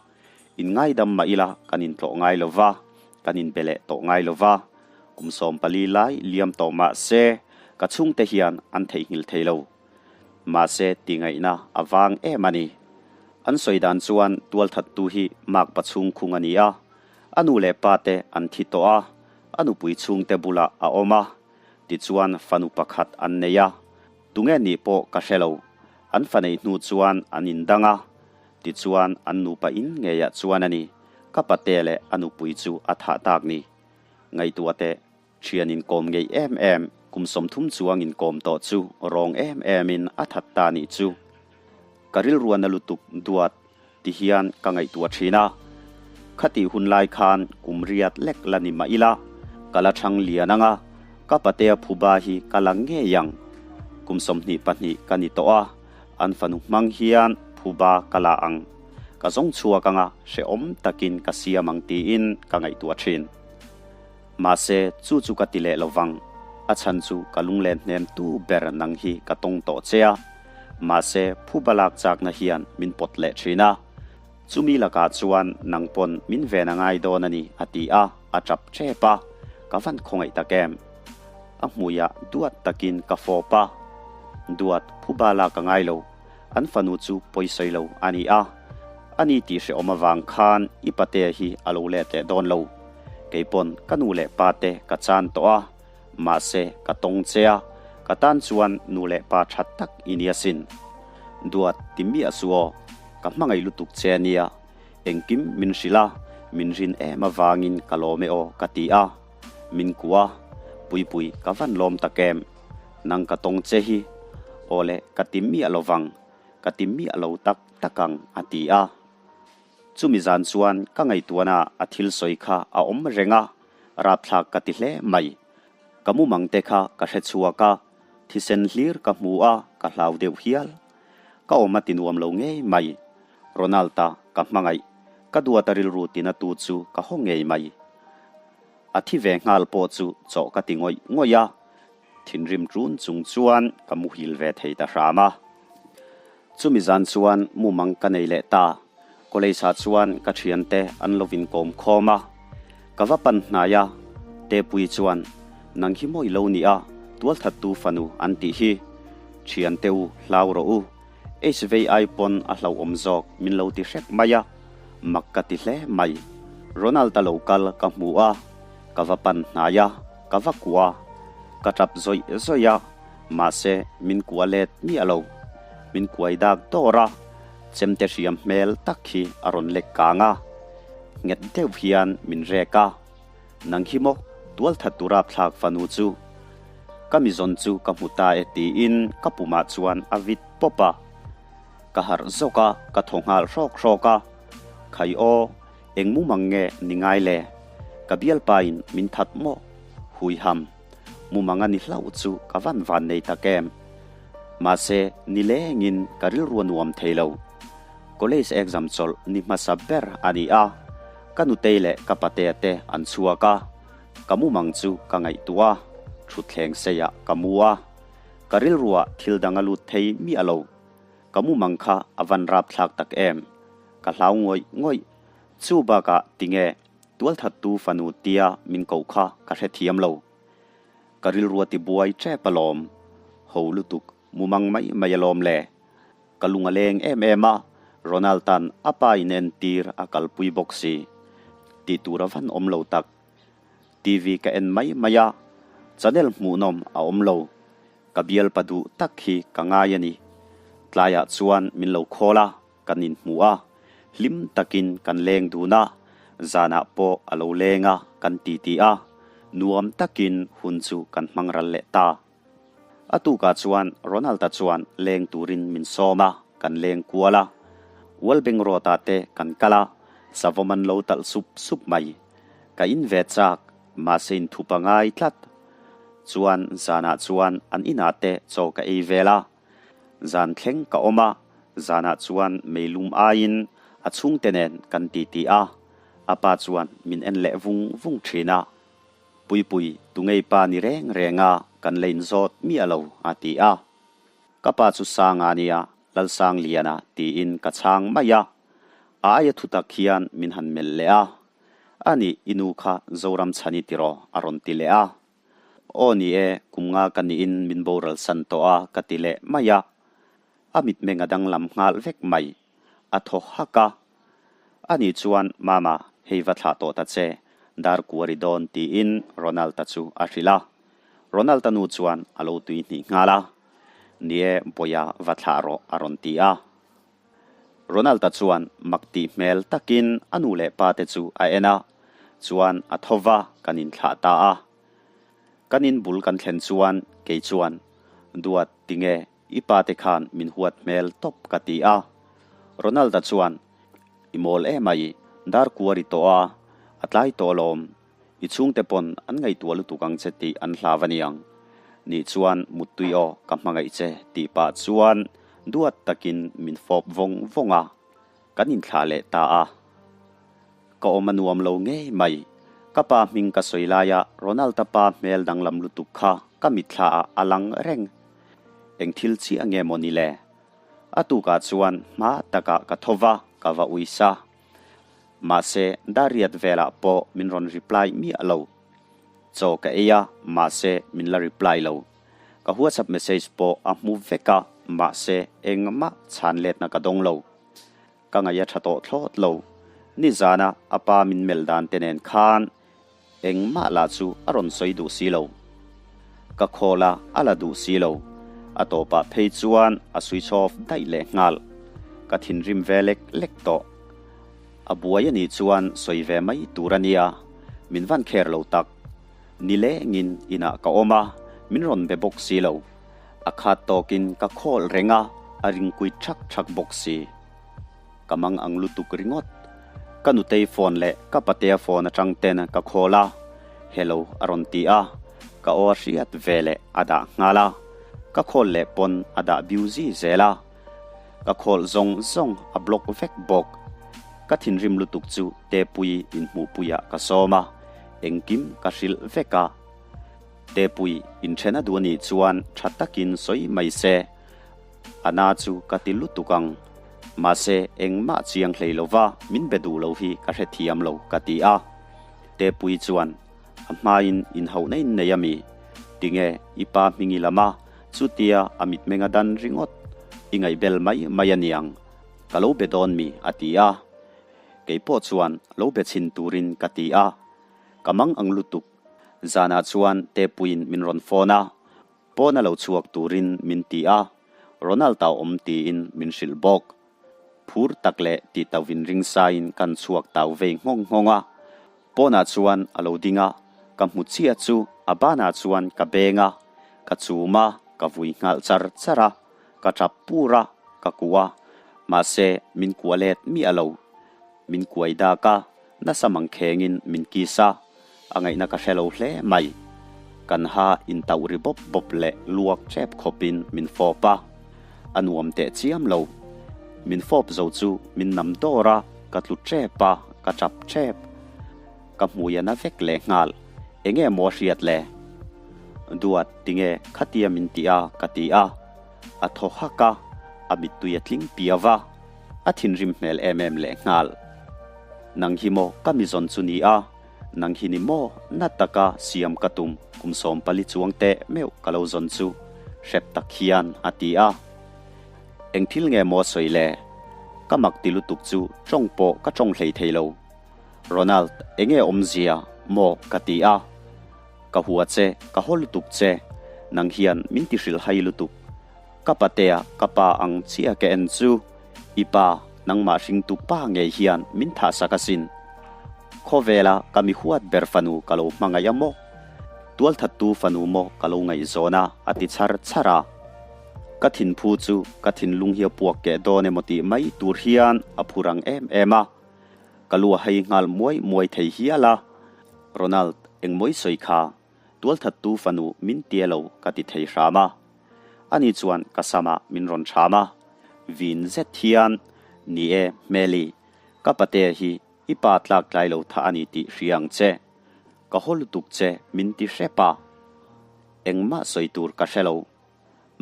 inngaidam mah ila kan intlawh ngai lo va, kan inbe leh tawh ngai lo va. Kum 14 lai liam tawh mah se ka chhungte hian an theihnghilh thei lo. Mahse tingaihna a vang em a ni. An sawi dan chuan tualthattu hi makpa chhung khung a ni a, a nu leh pa te an thi tawh a, a nupui chhungte bulah a awm a, tichuan fanu pakhat an nei a, tunge nih pawh ka hre lo, an fa neih hnu chuan an indang a, tichuan an nupa in ngeiah chuan a ni. ka patea leh a nupui chu a thah tak ni? Ngaihtuah teh, thian inkawm ngei em em, kum 30 chuang inkawm tawh chu rawng em emin a that ta nih chu. Ka rilruana lutuk duat ti hian ka ngaihtuah thin a. Khatih hun lai khan kum riat lek la ni mah ila, ka la thang lian ang a, ka patea phuba hi ka la ngei ang. Kum 22 ka ni tawh a, an fanu hmang hian phuba ka la ang. Ka zawng chhuak ang a, hrehawm takin ka siam ang tiin ka ngaihtuah thin. Mahse, chu chu ka ti leh lo vang. A chhan chu ka lunglen hnem tu ber nang hi ka tawng tawh che a. Mahse, phuba lak chakna hian min pawt leh thin a. Chumi lakah chuan nang pawn min ven a ngai dawn a ni, a ti a, a tap tep a. Ka van khawngaih tak em? A hmuiah duat takin ka fawp a. Duat, phuba lak a ngai lo. An fanu chu pawisawi lo a ni a. Ani tih hrehawm avang khan i patea hi a lo let leh dawn lo. Kei pawn ka nu leh pa te ka chan tawh a, mahse ka tawng che a, ka tan chuan nu leh pa tha tak i ni asin. Duat ti miah su aw, ka hmangaih lutuk che a nia, engkim min hrilh a, min rin em avangin ka lawm e aw ka ti a, min kuah a, Puipui ka van lawm tak em, nang ka tawng che hi, aw le ka ti miah lo vang, ka ti miah lo tak tak ang a ti a. Chumi zan chuan ka ngaihtuahna a thil sawi kha a awm reng a, rapthlak ka ti hle mai. Ka mumang te kha ka hre chhuak a, thisen hlir ka hmu a, ka hlau deuh hial. Ka awm a ti nuam lo ngei mai. Ronald-a ka hmangaih, ka duata rilru tina tu chu ka haw ngei mai. A thi ve nghal pawh chu chawh ka ti ngawih ngawih a, thinrim ṭun chung chuan ka muhil ve thei ta hram a. Chumi zan chuan mumang ka nei leh ta. College ah chuan ka thiante an lo inkawm khawm a. Ka va pan hnai a, Tepui chuan, Nang hi mawi lo nia, tualthattu fanu an tih hi. Thiante u, hlau rawh u. HVI pawn a hlauhawm zawk min lo ti hrep mai a, mak ka ti hle mai. Ronald-a lo kal ka hmu a, ka va pan hnai a, ka va kua. Ka tap zawih zawih a. Mahse, min kua let miah lo. Min kuai dak dawr a, chemte hriam hmel tak hi a rawn lek kang a. Nghet deuh hian min rek a. Nang hi maw, tualthat tur rapthlak fanu chu. Ka mizawn chu ka hmu ta e tiin ka pumah chuan a vit pawp a. Ka harh zawk a, ka thaw nghal hrawk hrawk a. Khai aw, eng mumang nge ni ngai le? Ka bialpain min that maw? Huiham. Mumang a ni hlauh chu ka van van nei tak em. Mahse, nilengin ka rilru a nuam thei lo. College exam chawlh ni hmasa ber a ni a, ka nutei leh ka patea te an chhuak a, ka mumang chu ka ngaihtuah a, thutthleng seiah ka mu a. Ka rilruah thil dang a lut thei miah lo. Ka mumang kha a van rapthlak tak em. Ka hlau ngawih ngawih. Chu bakah tinge Tualthattu fanu tia min koh kha ka hrethiam lo. Ka rilru a tibuai tep alawm. Ho lutuk, mumang mai mai alawm le. Ka lung a leng em em a, Ronald tan a pa in entir a kalpui bawk si. Tih tur a van awm lo tak. TV ka en mai mai a, channel hmuhnawm a awm lo. Ka bialpa duh tak hi ka ngai a ni. Tlaiah chuan min lo khawl a. Kan inhmu a, hlim takin kan leng dun a, zanah pawh a lo leng a, kan titi a, nuam takin hun chu kan hmang ral leh ta. A tukah chuan Ronald-a chuan leng turin min sawm a, kan leng kual a. Walbeng Road-ah te kan kal a, savawm an lo talh sup sup mai. Ka in ve chak, mahse inthup a ngai tlat. Chuan zanah chuan an inah te chaw ka ei vel a. Zan thleng ka awm a, zanah chuan meilum aiin a chhungte nen kan titi a, a pa chuan min en leh vung vung thin a. Puipui, tungei pa ni reng reng a, kan la inzawt miah lo, a ti a. Ka pa chu Sanga a nia, Lalsangliana tiin ka chhang mai a. A aia thutak hian min han melh leh a. Anih, i nu kha Zoramchhani tiraw? a rawn ti leh a. Aw ni e, kum nga ka niin min boral san tawh a ka ti leh mai a. A mitmeng a danglam nghal vek mai. A thaw hak a. Ani chuan, Mama, hei va thlah tawh ta che, dar kuari dawn tiin Ronald-a chu a hrilh a. Ronald-a nu chuan a lo tui hnih nghal a. Ni e, Bawiha va thlah rawh a rawn ti a. Ronald-a chuan mak tih hmel takin a nu leh pa te chu a en a, chuan a tho va kan inthlah ta a. Kan in bul kan thlen chuan kei chuan, Duat, tinge i pa te khan min huat hmel tawp ka ti a. Ronald-a chuan, I mawl emai, dar kuar i tawh a, a tlai tawh alawm. I chhungte pawn an ngaihtuah lutuk ang che tih an hlau a niang. Nih chuan muttui aw ka hmangaih che tih pah chuan duat takin min fawp vawng vawng a, kan inthlah leh ta a. Ka awm a nuam lo ngei mai. Ka pa hming ka sawi laia Ronald-a pa hmel danglam lutuk kha ka mitthla ah a lang reng. Eng thil chiah nge maw ni le? A tukah chuan hma takah ka tho va, ka va uisa. Mahse, Dariat velah pawh min rawn reply miah lo. Chaw ka ei a, mahse min la reply lo. Ka WhatsApp message pawh a hmu vek a, mahse engmah chhan letna ka dawng lo. Ka ngaih a tha tawh thlawt lo. Nizana a pa min melh dan te nen khan Engmah lah chu a rawn sawi duh si lo. Ka call a, a la duh si lo. A tawpah phei chuan a switch off daih leh nghal. Ka thinrim ve lek lek tawh. A buai a nih chuan sawi ve mai tur a nia, min van kher lo tak. Nilengin inah ka awm a, min rawn be bawk si lo. A khat tawkin ka call reng a, a ringkuit thak thak bawk si. Ka mang ang lutuk ringawt. Ka nutei phone leh ka patea phone atang ten ka call a, Hello a rawn ti a, ka aw a hriat ve leh a dah nghal a, ka call leh pawn a dah busy zel a, ka call zawng zawng a block vek bawk. Ka thinrim lutuk chu Tepui inhmuhpuiah ka sawm a, engkim ka hrilh vek a. Tepui inthen a duh anih chuan tha takin sawi mai se. A na chu ka ti lutuk ang. Mahse, engmah chiang hlei lova min be duh lo hi ka hrethiam lo ka ti a. Tepui chuan, A hmain inhauhna in nei a mi? Tinge i pa hming i lam a, chutia a mitmeng a dan ringawt. I ngaihbel mai mai a niang. Ka lo be dawn mi? a ti a. Keipawh chuan lo be chhin turin ka ti a. Ka mang ang lutuk. Zanah chuan Tepuiin min rawn phone a. Pawna lo chhuak turin min ti a, Ronald-a awm tiin min hrilh bawk. Phur tak leh ti tauhin ringsain kan chhuak tau vei nghawng nghawng a. Pawnah chuan a lo ding a, ka hmu chiah chu a banah chuan ka beng a, ka chum a, ka vui nghal char char a, ka tap pur a, ka kuah a, mahse min kuah let miah lo. Min kuai dak a, nasa mangkhengin min kiss a. A ngaihna ka hre lo hle mai. Kan ha intauh ri bawp bawp leh luak tep khawpin min fawp a. A nuam teh chiam lo. Min fawp zo chu min nam dawr a, ka tlu tep a, ka tap tep. Ka hmui a na vek leh nghal. Enge maw a hriat le? Duat, tinge khatia min tih a? ka ti a. A thaw hak a, a mittui a tling piau a. A thinrim hmel em em leh nghal. Nang hi maw ka mi zawn chu ni a? Nang hi ni maw na taka siam ka tum kum 14 chuang teh meuh ka lo zawn chu hrep tak hian a ti a. Eng thil nge maw sawi le? Ka mak ti lutuk chu tawng pawh ka tawng hlei thei lo. Ronald, enge awmzia maw ka ti a. Ka hua che, ka haw lutuk che, nang hian min ti hrilh hai lutuk. Ka patea ka pa ang chiah ka en chu i pa nangmah hringtu pa ngei hian min thahsak asin. Khawvela ka mi huat ber fanu ka lo hmangaih a maw? Tualthattu fanu maw ka lo ngaihzawn a a ti chhar chhar a. Ka thinphu chu ka thinlung hi a puak keh dawn emaw tih mai tur hian a phu rang em em a. Ka lu a hei nghal muai muai thei hial a. Ronald, engmaw i sawi kha? Tualthattu fanu min tia lo ka ti thei hram a. Ani chuan ka samah min rawn hram a. Vin zet hian, Ni e, Hmeli, ka patea hi i pa tlak tlai lo tha a ni tih hria ang che. Ka haw lutuk che min ti hrep a. Engmah sawi tur ka hre lo.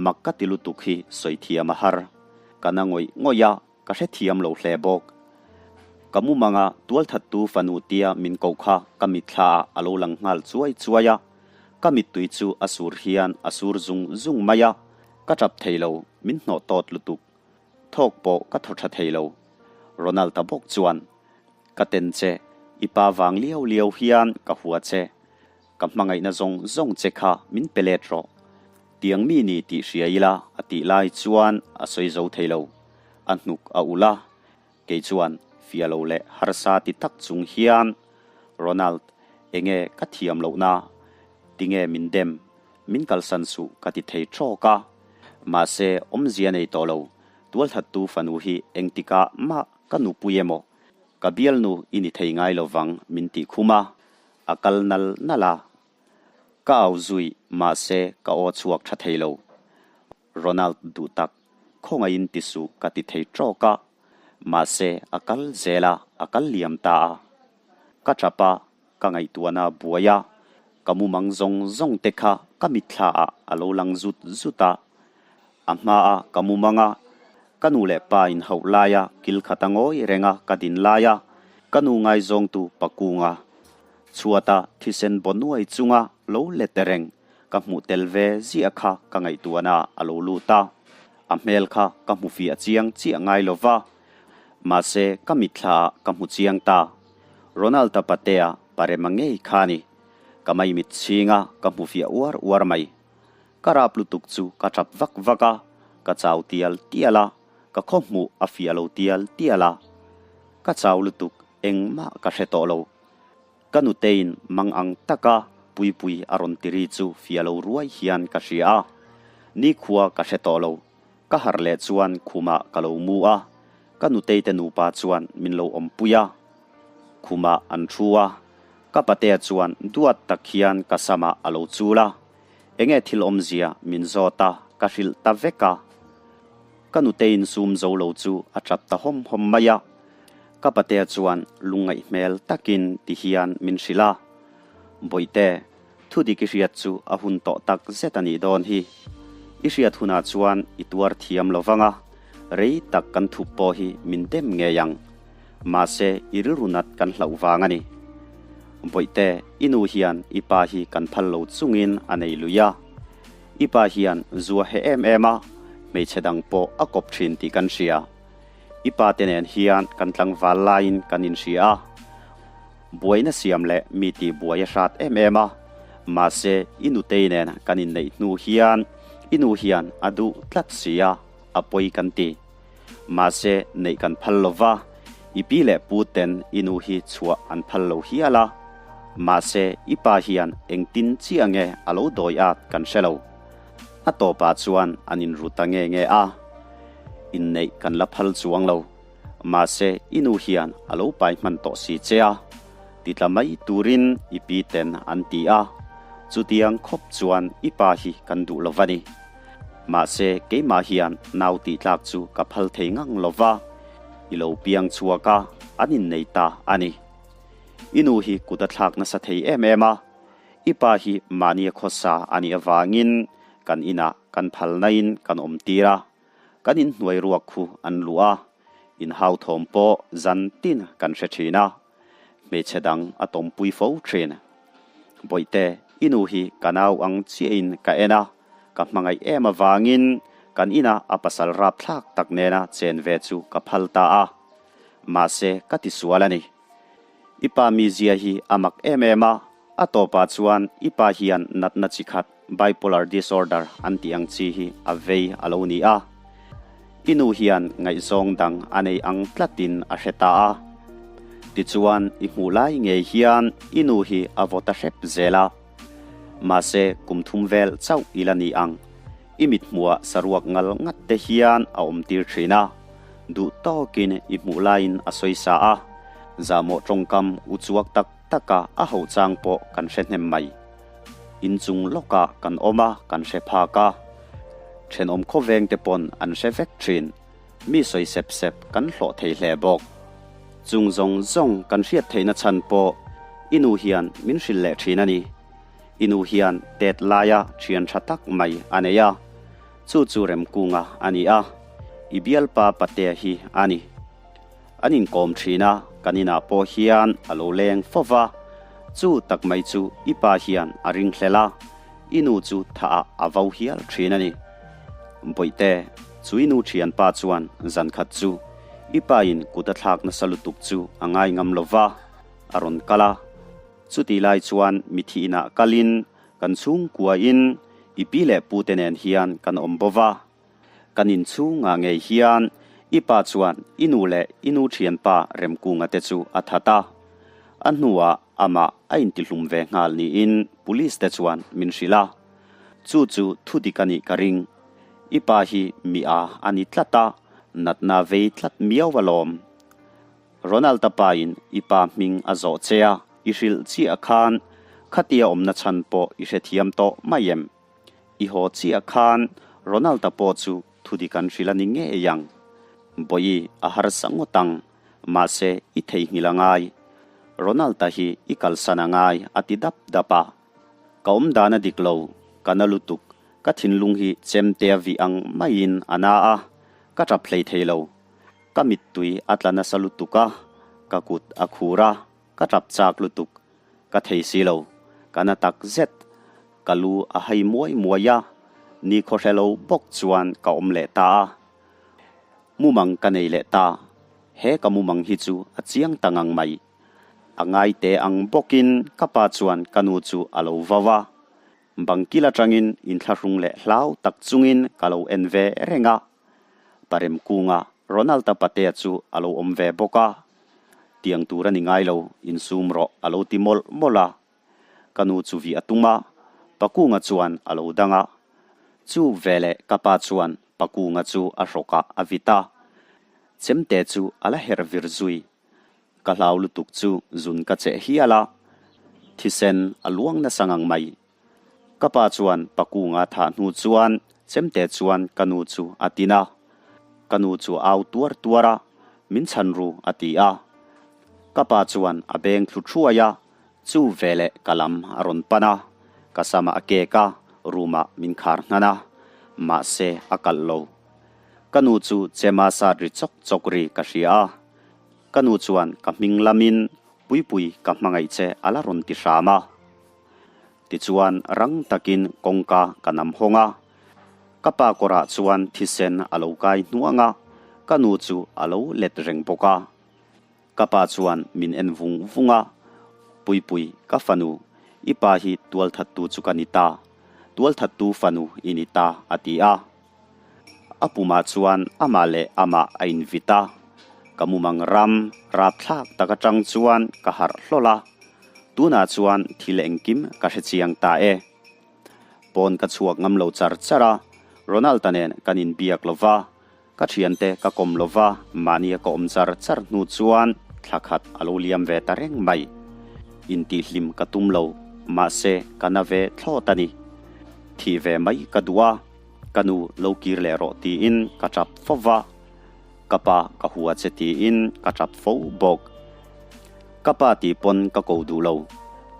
Mak ka ti lutuk hi sawi thiam a har. Ka na ngawih ngawih a. Ka hrethiam lo hle bawk. Ka mumanga tualthattu fanu tia min ko kha ka mitthla ah a lo lang nghal chuai chuai a, ka mittui chu a sur hian a sur zung zung mai a, ka tap thei lo, min hnawh tawt lutuk. Thawk pawh ka thaw tha thei lo. Ronald-a bawk chuan, Ka ten che, i pa vang liau liau hian ka hua che. Ka hmangaihna zawng zawng che kha min pe let rawh. Tiang mi ni tih hria ila a tih lai chuan a sawi zo thei lo. A hnuk a ulh a. Kei chuan fiah lo leh harsa ti tak chung hian, Ronald, enge ka thiam lohna? Tinge min dem? Min kalsan suh ka ti thei trawk a. Mahse, awmzia nei tawh lo, tualthattu fanu hi engtikah mah ka nupui emaw, ka bialnu i ni thei ngai lovang min tih khum a, a kal nal nal a. Ka au zui, mahse ka aw chhuak tha thei lo. Ronald duh tak, khawngaihin ti suh ka ti thei trawk a, mahse a kal zel a, a kal liam ta a. Ka tap a, ka ngaihtuahna a buai a, ka mumang zawng zawng te kha ka mitthla ah a lo lang zut zut a. A hma a ka mumang a, ka nu leh pa in hauh lai a kil khat a ngawi reng a ka din lai a, ka nu ngaizawngtu Pakunga chhuata thisen baw nuai chunga lo let reng ka hmuh tel ve ziah kha ka ngaihtuahna a lo lut a, a hmel kha ka hmu fiah chiang chiah ngai lo va, mahse ka mitthla ah ka hmu chiang ta. Ronald-a patea parema ngei kha a ni. Ka maimit chhinga ka hmu fiah uar uar mai. Ka rap lutuk chu ka tap vak vak a, ka chau tial tial a, ka khaw hmuh a fiah lo tial tial a. Ka chau lutuk engmah ka hre tawh lo. Ka nuteiin mang ang taka Puipui a rawn ti ri chu fia lo ruai hian ka hria a, nikhua ka hre tawh lo. Ka harh leh chuan khumah ka lo mu a, ka nutei te nupa chuan min lo awmpui a. Khumah an thu a, ka patea chuan duat tak hian ka samah a lo chul a, enge thil awmzia min zawt a, ka hrilh ta vek a. Ka nuteiin sum zo lo chu a tap ta hawm hawm mai a. Ka patea chuan lungngaih hmel takin ti hian min hrilh a, Bawihte, thu dik i hriat chu a hun tawh tak zet a nih dawn hi. I hriat hunah chuan i tuar thiam lo vang a, rei tak kan thup pawh hi min dem ngei ang. Mahse, i rilru nat kan hlauh vang a ni. Bawihte, i nu hian i pa hi kan phal lo chungin a nei lui a. I pa hian zu a heh em em a, hmeichhe dang pawh a kawp thin tih kan hria. I pa te nen hian kan tlangval laiin kan inhria a, buaina siam leh mi tih buai a hrat em em a, mahse i nutei nen kan inneih hnu hian i nu hian a duh tlat si a, a pawi kan ti. Mahse neih kan phal lo va, i pi leh pu ten i nu hi chhuah an phal lo hial a, mahse i pa hian engtin chiah nge a lo dawi at kan hre lo. A tawpah chuan an inru ta nge nge a, inneih kan la phal chuang lo. Mahse, i nu hian a lo pai hman tawh si che a, ti tla mai turin i pi ten an ti a, chutiang khawp chuan i pa hi kan duh lo va ni. Mahse, keimah hian nau tih tlak chu ka phal thei ngang lo va, i lo piang chhuak a, an innei ta a ni. I nu hi kut a thlak nasa thei em em a, I pa hi mahnia khawsa a nih avangin kan inah kan phalnain kan awm tir a, kan inhnuai ruak khu an luh a, inhau thawm pawh zan tin kan hre thin a, hmeichhe dang a tawmpui fo thin. Bawihte, i nu hi ka nau ang chiahin ka en a, ka hmangaih em avangin kan inah a pasal rapthlak tak nena chen ve chu ka phal ta a, mahse ka tisual a ni. I pa mizia hi a mak em em a, a tawpah chuan i pa hian natna chi khat bipolar disorder an tih ang chi hi a vei a lo ni a. I nu hian ngaihzawng dang a nei ang tlatin a hre ta a. Tichuan i hmuh lai ngei hian i nu hi a vaw ta hrep zel a. Mahse kum thum vel chauh i la ni ang. I mithmuah saruak ngal ngat te hian a awm tir thin a, duh tawkin i hmuh laiin a sawi sa a, zahmawh tawngkam u chuak tak taka a ho chang pawh kan hre hnem mai. Inchung lawkah kan awm a, kan hre phak a, thenawm khawveng te pawn an hre vek thin, mi sawi sep sep kan hlawh thei hle bawk. Chung zawng zawng kan hriat theihna chhan pawh i nu hian min hrilh leh thin a ni. I nu hian tet laia thian tha tak mai a nei a, chu chu Remkunga a ni a, i bialpa Patea hi a ni. An inkawm thin a, kan inah pawh hian a lo leng fo va, chu tak mai chu i pa hian a ringhlel a, i nu chu thah ah a vo hial thin a ni. Bawihte, chu i nu thianpa chuan zan khat chu i pa in kut a thlak nasa lutuk chu a ngai ngam lo va, a rawn kal a. Chutih lai chuan mithi inah kalin kan chhungkuain i pi leh pute nen hian kan awm bo va. Kan inchhungah ngei hian I pa chuan i nu leh i nu thianpa Remkunga te chu a that a. A hnuah amah a intihlum ve nghal niin police te chuan min hrilh a. Chu chu thu dik a nih ka ring. I pa hi mi a a ni tlat a, natna vei tlat miau alawm. Ronald-a pain i pa hming a zawh che a, i hrilh chiah khan khatia awmna chhan pawh i hrethiam tawh mai em? I haw chiah khan Ronald-a pawh chu thu dik an hrilh a ni ngei ang. Bawi a harsa ngawt ang, mahse i theihnghilh a ngai. Ronald-a hi i kalsan a ngai a ti dap dap a. Ka awm dan a dik lo, ka na lutuk, ka thinlung hi chemte a vih ang maiin a na a, ka tap hlei thei lo. Ka mittui a tla nasa lutuk a, ka kut a khur a, ka tap chak lutuk. Ka thei si lo, ka na tak zet. Ka lu a hai muai muai a, ni khawhre lo bawk chuan ka awm leh ta a. Mumang ka nei leh ta, he ka mumang hi chu a chiang ta ngang mai. A ngai te ang bawkin ka pa chuan ka nu chu a lo vau a. Bangkil atangin inthlahrung leh hlau tak chungin ka lo en ve reng a. Paremkunga Ronald-a patea chu a lo awm ve bawk a. Tiang tur a ni ngai lo, insum rawh a lo ti mawlh mawlh a. Ka nu chu vih a tum a, Pakunga chuan a lo dang a. Chu veleh ka pa chuan Pakunga chu a hrawkah a vit a. Chemte chu a la herh vir zui. Ka hlau lutuk chu zun ka cheh hial a, thisen a luang nasa ngang mai. Ka pa chuan Pakunga thah hnu chuan chemte chuan ka nu chu a tin a. Ka nu chu a au tuar tuar a, Min chhan ru a ti a. Ka pa chuan a beng thlu thuai a, chu veleh ka lam a rawn pan a, ka samah a kek a, room ah min khar hnan a, mahse a kalh lo. Ka nu chu chema sat ri chawk chawk ri ka hria a. Ka nu chuan ka hming lamin Puipui ka hmangaih che a la rawn ti hram a. Tichuan rang takin kawngka ka nam hawng a. Ka pa kawrah chuan thisen a lo kai hnuang a, ka nu chu a lo let reng bawk a. Ka pa chuan min en vung vung a, Puipui, ka fanu, i pa hi tualthattu chu ka ni ta, tualthattu fanu i ni ta, a ti a. A pumah chuan amah leh amah a invit a, ka mumang ram rapthlak tak atang chuan ka harh hlawl a, tunah chuan thil engkim ka hre chiang ta e. Pawn ka chhuak ngam lo char char a, Ronald-a nen kan inbiak lo va, ka thiante ka kawm lo va, mahnia ka awm char char hnu chuan thla khat a lo liam ve ta reng mai. Intihhlim ka tum lo, mahse ka na ve thlawt a ni. Thih ve mai ka duh a. Ka nu lo kir leh rawh tiin ka tap fo va, ka pa ka hua che tiin ka tap fo bawk. Ka pa tih pawn ka ko duh lo,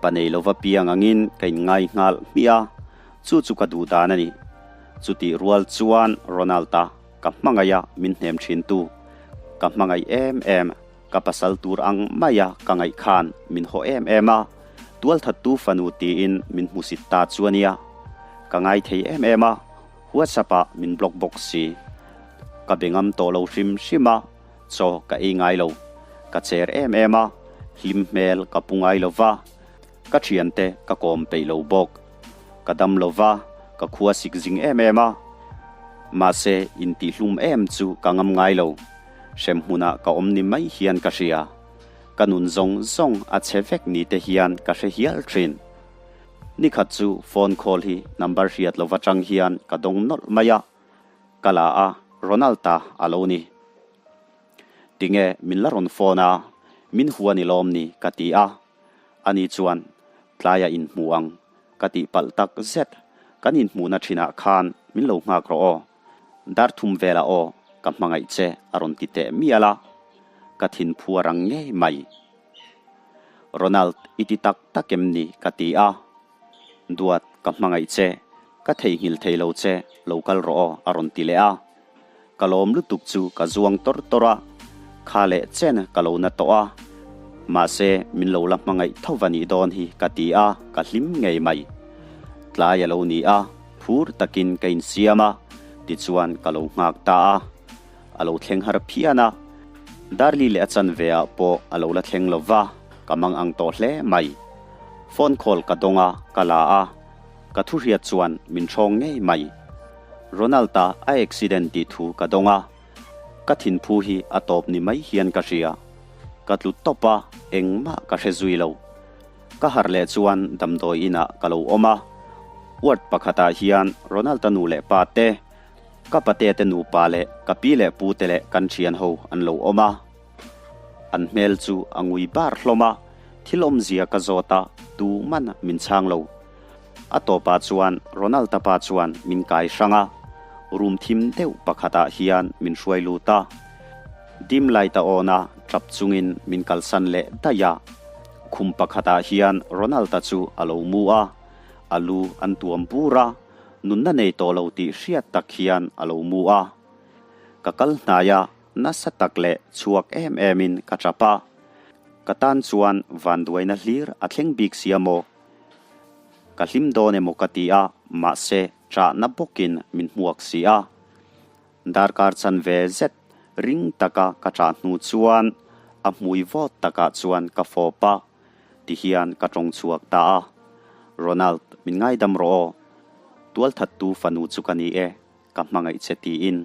pa nei lova piang angin ka inngai nghal hmiah a, chu chu ka duh dan a ni. Chutih rual chuan Ronald-a ka hmangaih a min hnem thin tu, ka hmangaih em em, ka pasal tur ang maia ka ngaih khan min haw em em a, tualthattu fanu tiin min hmusit ta chu a nia. Ka ngai thei em em a, WhatsApp ah min block bawk si. Ka be ngam tawh lo hrim hrim a, chaw ka ei ngai lo. Ka cher em em a, hlim hmel ka pu ngai lo va, ka thiante ka kawm peih lo bawk. Ka dam lo va, ka khua sik zing em em a, mahse intihlum em chu ka ngam ngai lo. Hrem hmunah ka awm ni mai hian ka hria. Ka nun zawng zawng a chhe vek ni te hian ka hre hial thin. Nikhat chu phone call hi number hriat lova tang hian ka dawng nawlh mai a, ka la a, Ronald-a a lo ni. Tinge min la rawn phone a, min hua ni lawm ni ka ti a. Ani chuan tlaia inhmu ang ka tih palh tak zet, kan inhmuhna thinah khan min lo nghak rawh aw. Dar thum velah aw ka hmangaih che a rawn ti teh mial a, ka thin phu a rang ngei mai. Ronald i ti tak tak em ni ka ti a, Duat ka hmangaih che, ka theihnghilh thei lo che, lo kal rawh aw a rawn ti leh a. Ka lawm lutuk chu ka zuang tawr tawr a, kha leh chen ka lo na tawh a, mahse min lo la hmangaih tho va nih dawn hi ka ti a, ka hlim ngei mai. Tlai a lo ni a. Phur takin ka insiam a, tichuan ka lo nghak ta a. A lo thleng har phian a, Darli leh a chanve ah pawh a lo la thleng lo va, ka mang ang tawh hle mai. Phone call ka dawng a, ka la a, ka thu hriat chuan min hrawng ngei mai. Ronald-a a accident tih thu ka dawng a. Ka thinphu hi a tawp ni mai hian ka hria. Ka tlu tawp a, engmah ka hre zui lo. Ka harh leh chuan damdawi inah ka lo awm a. Ward pakhatah hian Ronald-a nu leh pa te, ka pate te nupa leh ka pi leh pu te leh kan thian ho an lo awm a. An hmel chu a ngui bar hlawm a, thil awmzia ka zawt a, tuman min chhang lo. A tawpah chuan Ronald-a pa chuan min kai hrang a, room thim deuh pakhatah hian min hruai lut a. Dim light a awn a, tap chungin min kalsan leh daih a. Khum pakhatah hian Ronald-a chu a lo mu a, a lu an tuam bur a, nunna nei tawh lo tih hriat tak hian a lo mu a. Ka kal hnai a, nasa tak leh chhuak em emin ka tap a. Ka tan chuan vanduaina hlir a thleng bik sia maw? Ka hlim dawn emaw ka ti a, mahse ṭahna bawkin min hmuak si a. Darkar chan ve zet ring taka ka ṭah hnu chuan a hmui vawt takah chuan ka fawp a, tihian ka ṭawng chhuak ta a. Ronald, min ngaidam rawh aw. Tualthattu fanu chu ka ni e, ka hmangaih che tiin.